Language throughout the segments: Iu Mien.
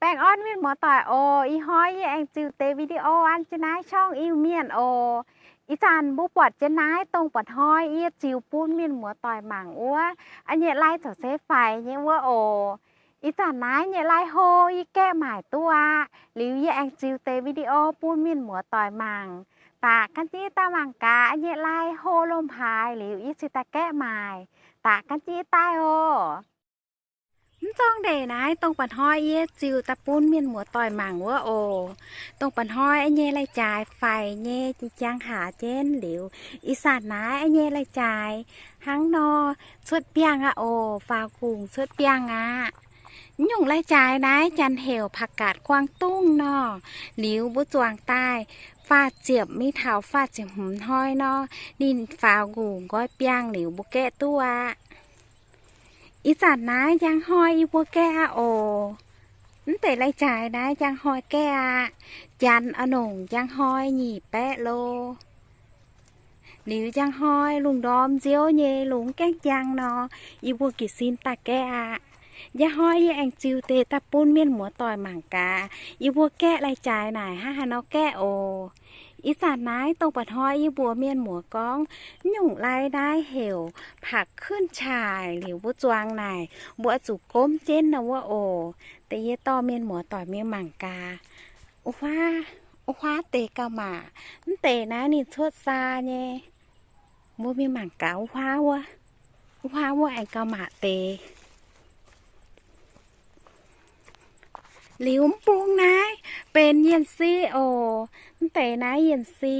Baengh orn mienh muoz-doic oc. Ih hnoi yie aengx ziux deix video an jienv naaiv ช่อง Iu-Mienh oc. Ih zanc mbuo buatc jienv naaiv dongh mba'hnoi yie ziux bun mienh muoz-doic mangc wuov, a'nyei lai zoux se faix nyei wuov oc. Ih zanc naaiv nyei lai hlo yie gaeqv maaic duqv aqv. Liuz yie aengx ziux deix video bun mienh muoz-doic mangc. Daqc gan jienv daaih mangc gaax a'nyei lai hlo lomh haaix, liuz yie cingx daaih gaeqv maaic. Daqc gan jienv daaih oc. Mv zorng ndeic naaiv dongh mba'hnoi yie ziux daaih bun mienh muoz-doic mangc wuov oc. Dongh mba'hnoi a'nyei lai-jaaix faix nyei, jiex jangx haaz jienv liuz, ih zanc naaiv a'nyei lai-jaaix hnangv nor cuotv biangh aqv oc. Faaux ngungc cuotv biangh aqv. Mv nyungc lai-jaaix naaiv janx heuc ผักกาดกวางตุ้ง nor. Liuz mbuo zuangx daaih faah ziepc mingh taux faah ziepc hmz hnoi nor, ninh faaux ngungc nqoi biangh liuz mbuo gaeqv duqv aqv. Ih zanc naaiv njang hnoi yie mbuo gaeqv aqv oc. Mv deix lai-jaaix naaiv njang hnoi gaeqv aqv. Janx oix nongc njang hnoi nyic baeqv lo. Liuz njang hnoi lungh ndorm nziouv nyei, lungh gaengh njang nor, yie mbuo jiez sin daaih gaeqv aqv. Njang hnoi yie aengx ziux deix daaih bun mienh muoz-doic mangc gaax, yie mbuo gaeqv lai-jaaix naaic hnangv haaix nor gaeqv oc. Ih zanc naaiv dongh mba'hnoi yie mbuox mienh muoz gorngv, mv nyungc lai naaiv heuc ผักขึ้นฉ่าย liuz mbuo zuangx naaic, mbuo oix zuqc gomv jienv nor wuov oc. Deix yie dorh mienh muoz-doic mingh mangc gaax. Wuov huaav, wuov huaav deix gauh maac. Mv deix naaiv ninh cuotv saa nyei. Mbuo mingh mangc gaax wuov huaav wuov. Wuov huaav wuov aengx gauh maac deix. Liuz mv bung naaiv benx yienh si oc. Mv deix naaiv yienh si.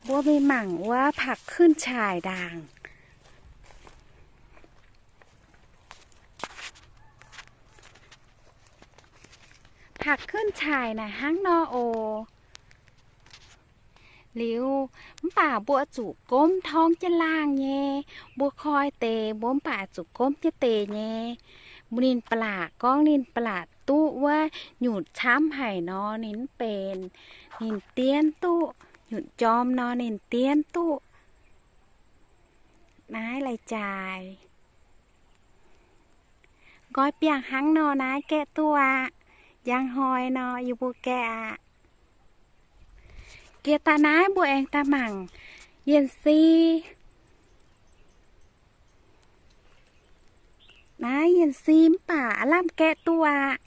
Mbuo mingh mangc wuov ผักขึ้นฉ่าย ndaangc. ผักขึ้นฉ่าย naaic hnangv nor oc. Liuz mv baac mbuo zuqc gomv torngv jienv laangh nyei. Mbuo koi deix mbuo mv baac zuqc gomv jienv deix nyei. Ninh ba'laqc gorngv ninh ba'laqc duqv wuov nyutc camv haic nor ninh mv benx. Ninh dienv duqv, nyutc njorm nor ninh dienv duqv. Naaiv lai-jaaix nqoi biangh hnangv nor naaiv gaeqv duqv aqv. Njang hnoi nor yie mbuo gaeqv aqv. Jiex daaih naaiv mbuo aengx daaih mangc yienh si. Naaiv yienh si mv baac aav lamh gaeqv duqv aqv.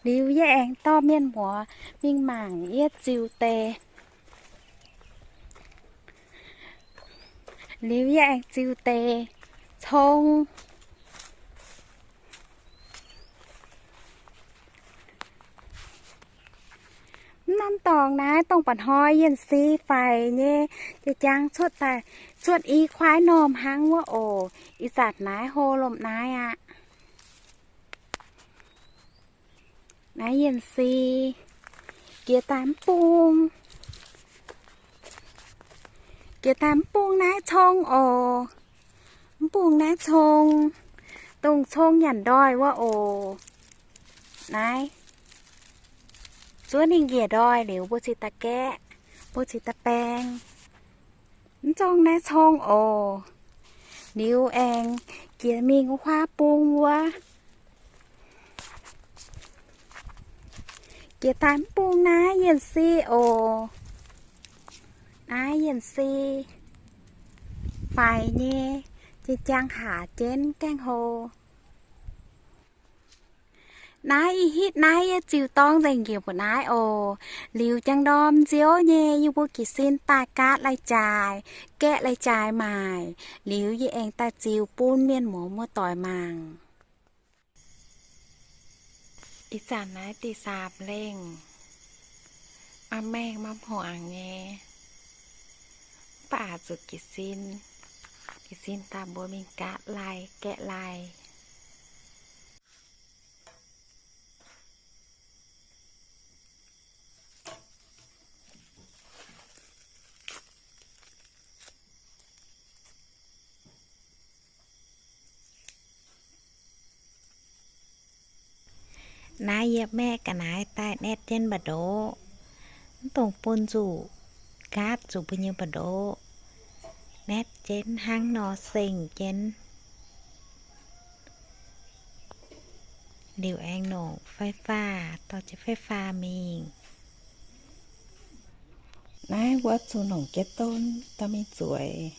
Liuz yie aengx dorh mienh muoz mingh mangc yie ziux deix. Liuz yie aengx ziux deix cong. Mv norm dorngx naaiv dongh mba'hnoi yienh si faix nyei, jiex jangx cuotv daaih, cuotv i kuaaiv normh hnangv wuov oc. Ih zanc naaiv hlo lomh naaiv aqv. Naaiv yienh si. Jiex daaih mv bung. Jiex daaih mv bung naaiv cong oc. Mv bung naaiv cong. Dongh cong nyanc ndoih wuov oc. Naaiv. Zuov ninh njiec ndoih liuz mbuo cingx daaih gaeqv, mbuo cingx daaih baeng. Mv zorng naaiv cong oc. Liuz aengx jiex mingh wuov huaav bung wuov. Jiex daaih mv bung naaiv yienh si oc. Naaiv yienh si faix nyei, jiex jangx haaz jienv gaengh hlo. Naaiv ih hitv naaiv yie ziux dorng nzengc njiec mbuo naaiv oc. Liuz jangx ndorm nziouv nyei yie mbuo jiez sin daaih gaatv lai-jaaix, gaeqv lai-jaaix maaic. Liuz yie aengx daaih ziux bun mienh muoz muoz-doic mangc. Ih zanc naaiv disaamv lengh, maaih maengh maaih hmuangx nyei, mv baac zuqc jiez sin, jiez sin daaih mbuo mingh gaatv lai, gaeqv lai. Naaiv yie maeqv ga'naaiv daaih naetv jienv mba'ndoqv, mv dungx bun nzuqc, gaatv zuqc mbuo nyei mba'ndoqv. Naetv jienv hnangv nor seng jienv. Liuz aengx nongc ไฟฟ้า, dorh jienv ไฟฟ้า mingh. Naaiv wuov zuqc nongc jienv donv dorh mingh zueiz.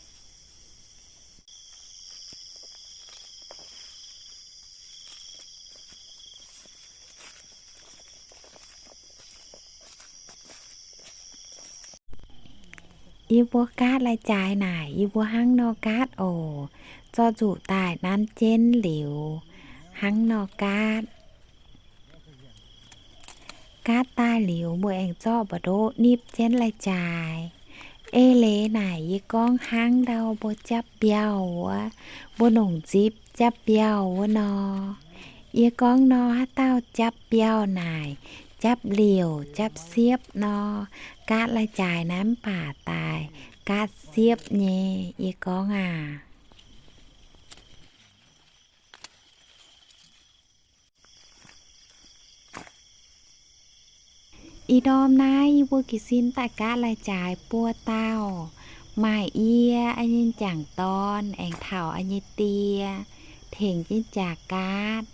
Yie mbuo gaatv lai-jaaix naaic, yie mbuo hnangv nor gaatv oc. Zorqv nzuqc daaih nanv jienv liuz, hnangv nor gaatv. Gaatv daaih liuz, mbuo aengx zorqv mba'ndoqv nipv jienv lai-jaaix. Eix leiz naaic yie gorngv hnangv ndau mbuo japv mbiauh wuov, mbuo nongc nzipc japv mbiauh wuov nor. Yie gorngv nor, haaix dauh japv mbiauh naaic, japv liouc, japv siepv nor, gaatv lai-jaaix naaiv mv baac daaih gaatv siepv nyei, yie gorngv aac. Ih ndorm naaiv yie mbuo jiez sin daaih gaatv lai-jaaix buo dauh, maaih yie, yie nyei m'jangc dorn, aengx taux yie nyei die, tengx jienv jaax gaatv.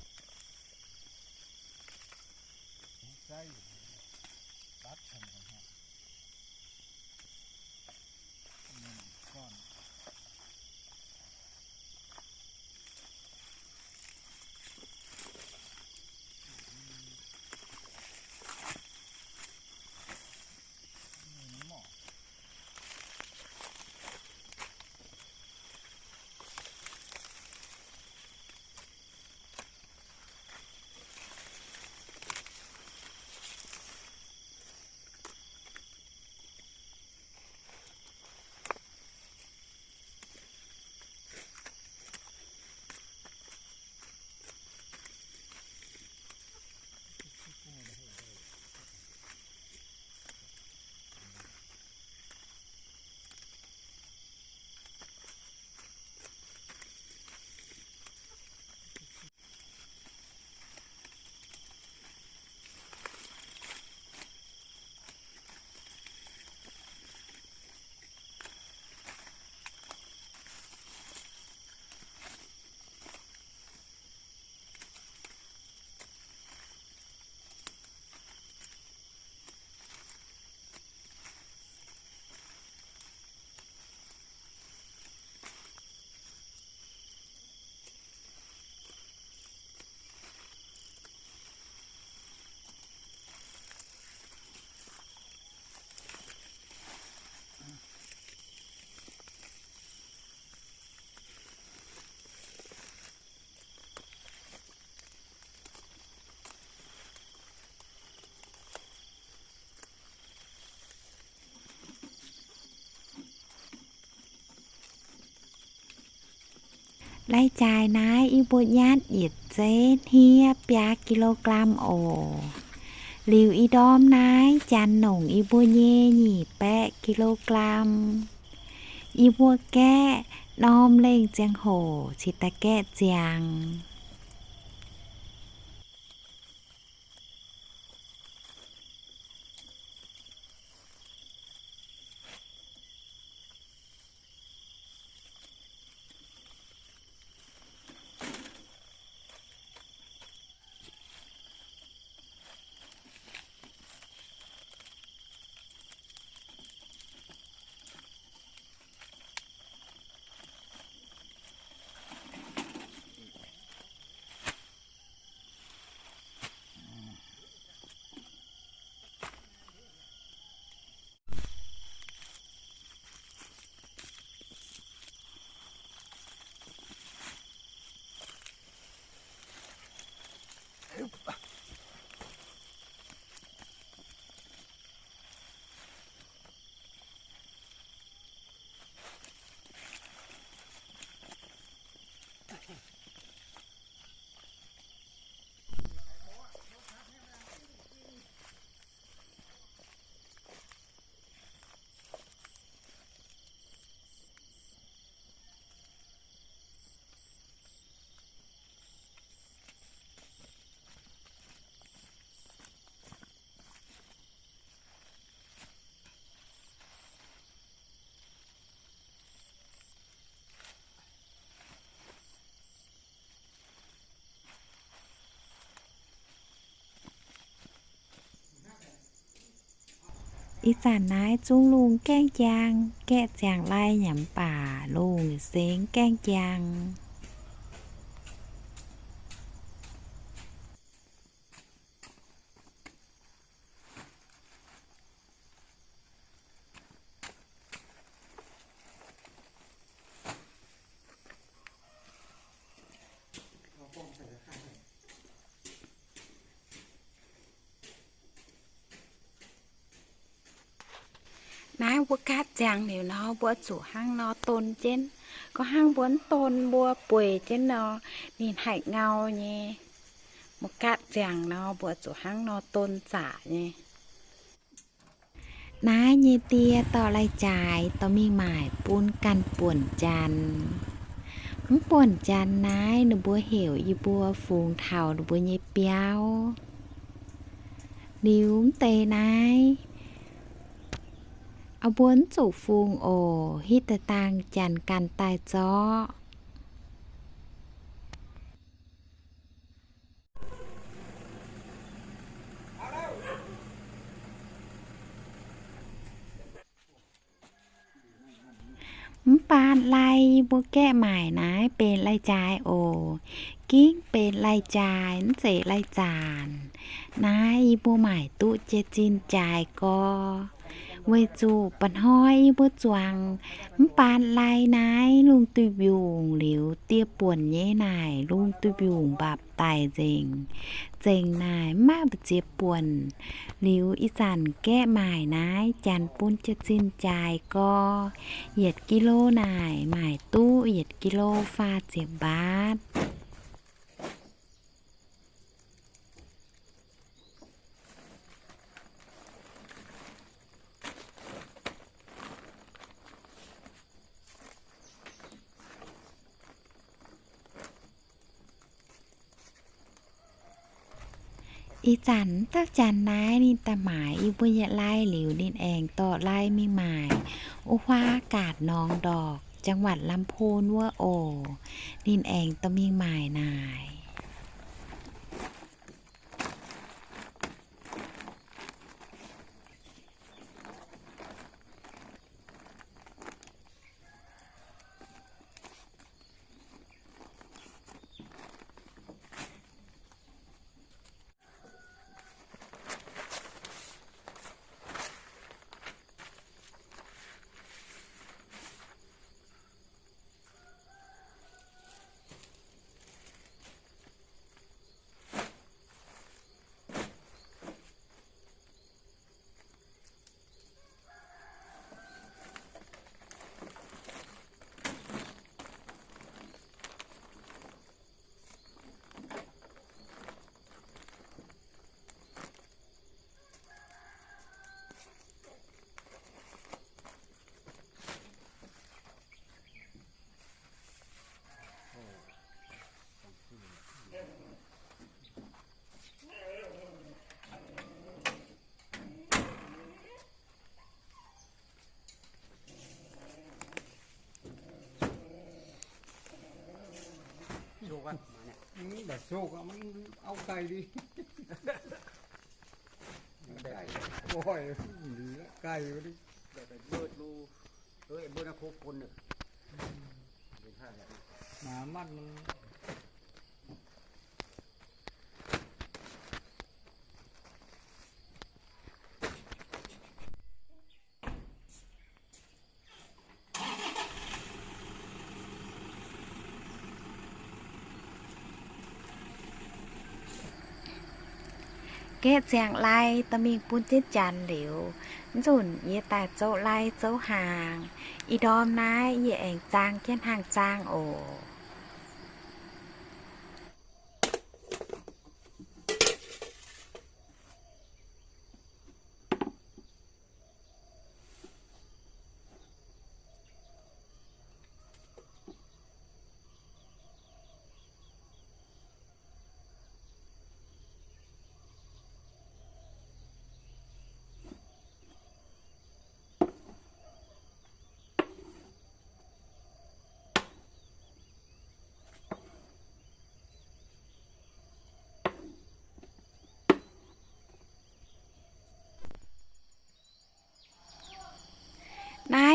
Lai-jaaix naaiv yie mbuo nyatv yietc zeiv hniev biaa กิโลกรัม oc. Liuz ih ndorm naaiv janx nongc yie mbuo nyei nyic baeqv กิโลกรัม. Yie mbuo gaeqv norm lengh ziangh hoc cingx daaih gaeqv ziangx. Ih zanc naaiv zungv lungh gaengh jaang, gaeqv ziangx lai yaac mv baac lungh sengx gaengh jaang. Naaiv mbuo gaatv ziangx liuz nor, mbuo zuqc hnangv nor don jienv. Gorngv hnangv mbuo mv don, mbuo bueix jienv nor, ninh haih ngau nyei. Mbuo gaatv ziangx nor, mbuo zuqc hnangv nor don zaqc nyei. Naaiv nyei die dorh lai-jaaix dorh mingh maaic bun ganh buonc janx. Mv buonc janx naaiv ninh mbuo heuc yie mbuo fungx taux ninh mbuo nyei biauv. Liuz mv deix naaiv, mbuo mv zuqc fungx oc, hitv daaih dangh janx ganh daaih zorqv. Mv baan lai yie mbuo gaeqv maaic naaiv benx lai-jaaix oc. Gingv benx lai-jaaix, mv zeiz lai-zaanc. Naaiv yie mbuo maaic duqv jiex zinh jaaix gorx. Weic zuqc mba'hnoi yie mbuo zuangx mv baan lai naaiv lungh duih mbiungc liuz, die buonc nyei naaic lungh duih mbiungc mbapc daic nzengc. Zengc naaic mv maaih mbu'ziex buonc. Liuz ih zanc gaeqv maaic naaiv janx bun jiex zinh jaaix gorx, yietc kilo naaic maaic duqv yietc kilo faah ziepc mbaatv. Ih zanc dauh janx naaiv ninh daaih maaiz yie mbuo nyei lai liuz, ninh aengx dorh lai mingh maaic wuov huaav gaatc หนองดอก จังหวัดลำพูน wuov oc. Ninh aengx dorh mingh maaic naaic. Suk aqv, mv baac suk aqv, mv auv ganh đi. Ganh, ganh, ganh. Mv matv. Gaeqv ziangx lai dorh mingh bun jienv janx liuz, nzunc yie daaih zouv lai zouv hnaangx. Ih ndorm naaiv yie aengx zaang jienv hnaangx zaang oc.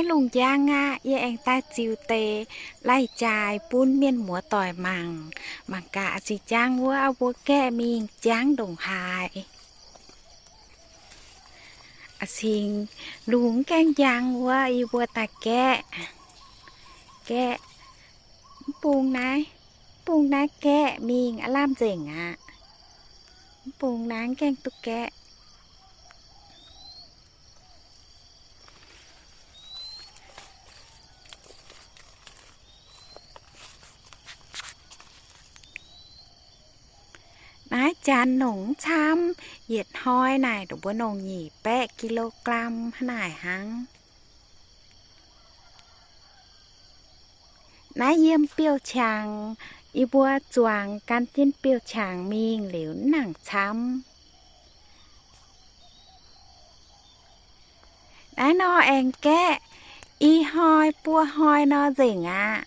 Lungh njang aqv, yie aengx daaih ziux deix lai-jaaix bun mienh muoz-doic mangc. Mangc gaax, zinh njang wuov mbuo gaeqv mingh jangv ndongc haaix. A'cingx lungh mv gaengh njang wuov, yie mbuo daaih gaeqv. Gaeqv, mv bung naaiv, mv bung naaiv gaeqv mingh aav lamh nzengc aqv. Mv bung naaiv mv gaengh duqv gaeqv. Naaiv janx nongc mv camv, yietc hnoi naaic mbuo nongc nyic baeqv กิโลกรัม hnangv naaic hnangv. Naaiv yiem biouv-qangx, yie mbuo zuangx gan jienv biouv-qangx mingh liuz mv nangc camv. Naaiv nor aengx gaeqv, i hnoi buo hnoi nor nzengc aqv.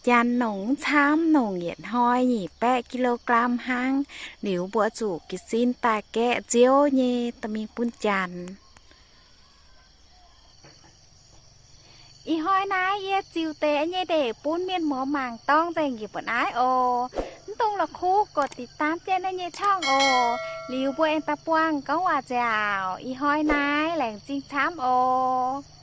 Janx nongc mv camv, nongc yietc hnoi nyic baeqv กิโลกรัม hnangv. Liuz mbuo zuqc jiez sin daaih gaeqv nziouv nyei dorh mingh bun janx. Ih hnoi naaiv yie ziux deix nyei ndeic bun mienh muoz mangc dorng nzengc njiec mbuo naaiv oc. Mv dungx la'kuqv กดติดตาม jienv naaiv nyei ช่อง oc. Liuz mbuo aengx daaih buangh gorngv waac nziaauc. Ih hnoi naaiv laengz zingh camv oc.